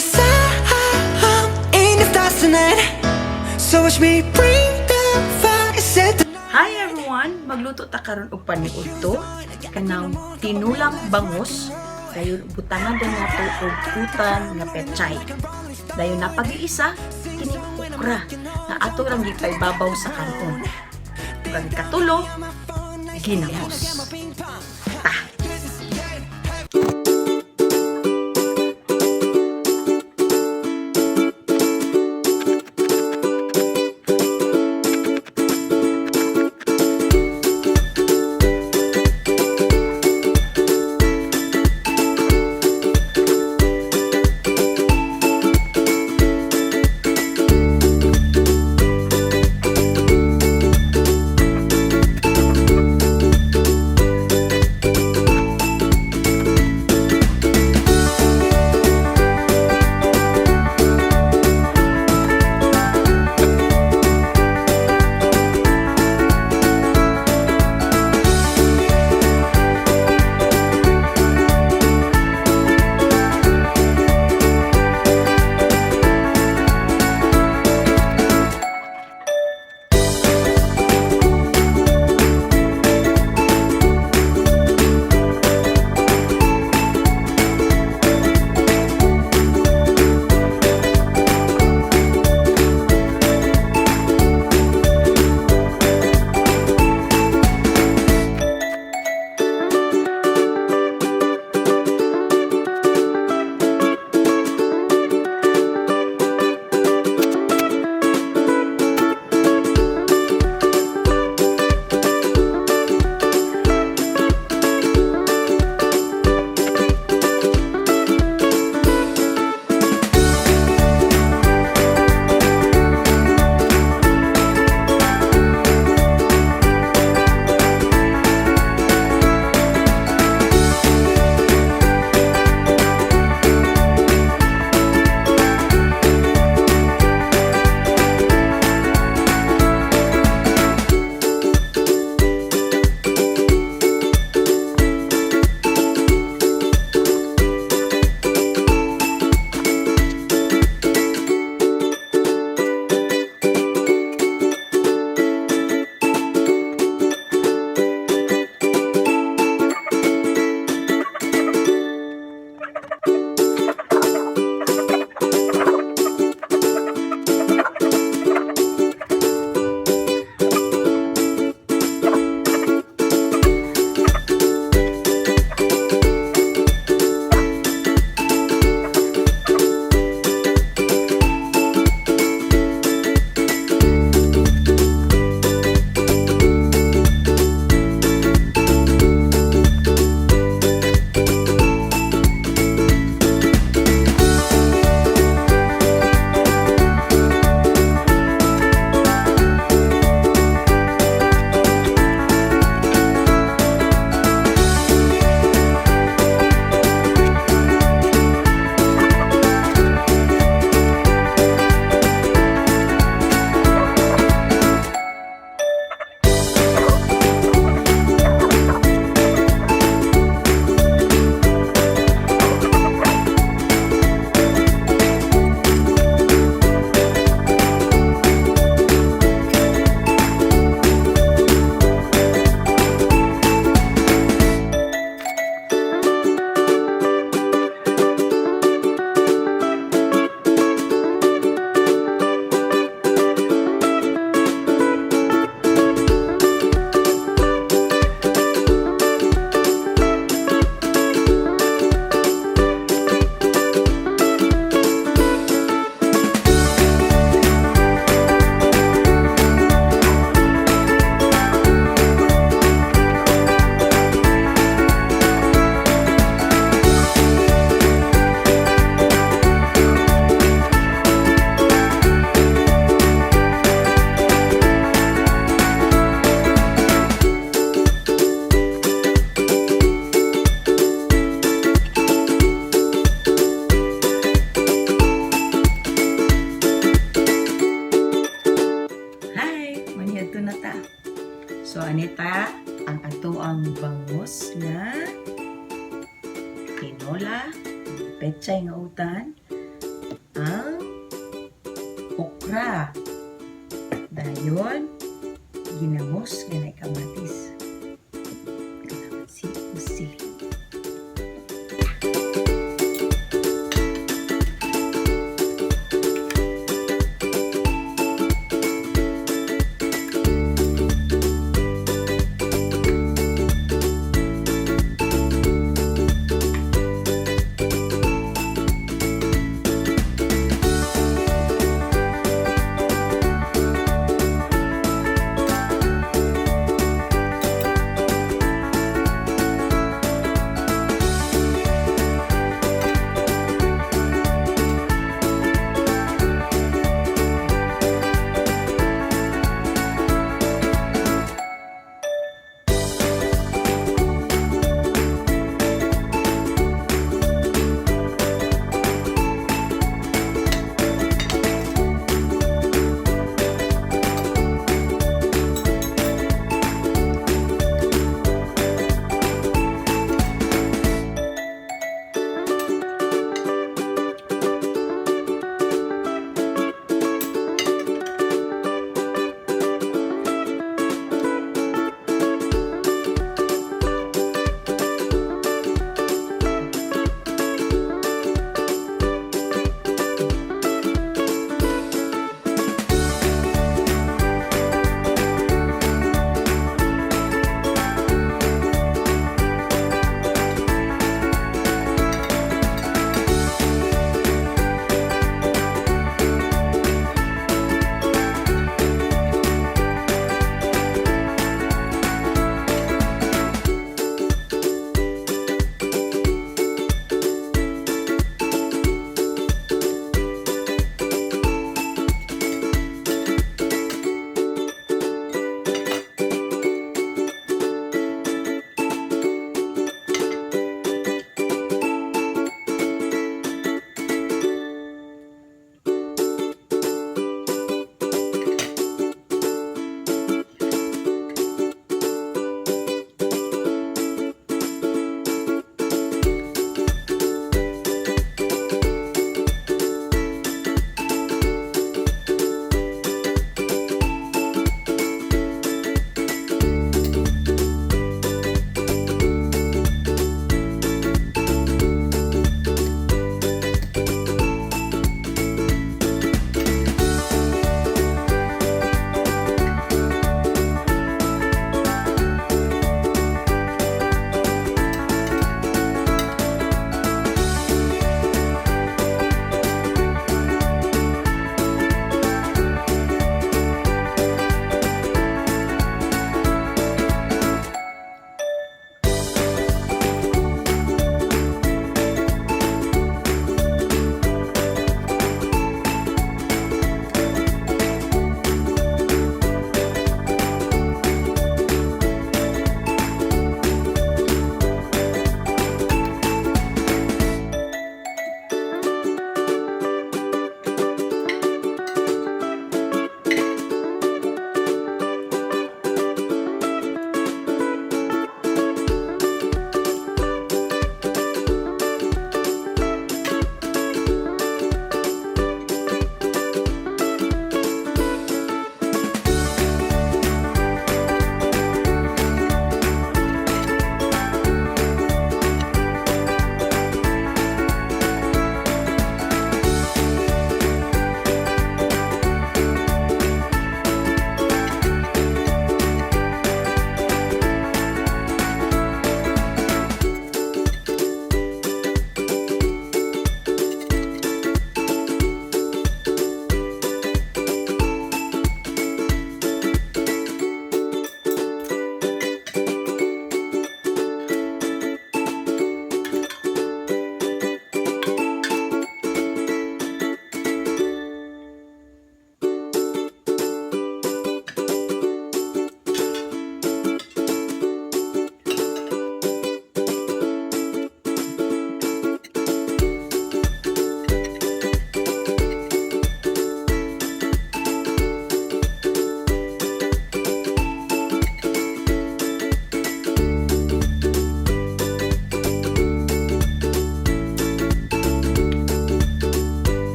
'Cause I'm in the stars tonight. So watch me bring the fire, set the Hi everyone! Magluto ta karon og paniudto kanang tinulang bangus, dayon butangan din nato og utan nga pechay. Dayon napag-iisa kining okra nga ato rang gipaibabaw sa kanon. Ug ang katulo, ginamos. Ta. Hi! Maniadto na ta. So, anita, ang ato ang bangus nga tinola, pechay nga utan, Dayon, ginamos nga naay kamatis. Kalamansi ug sili.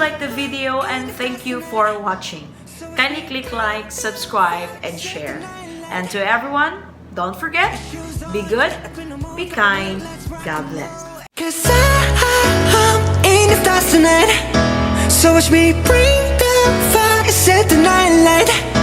like the video and thank you for watching. Kindly click like, subscribe, and share. And to everyone, don't forget, be good, be kind, God bless. 'Cause I'm in the stars tonight. So watch me bring the fire, set the night light.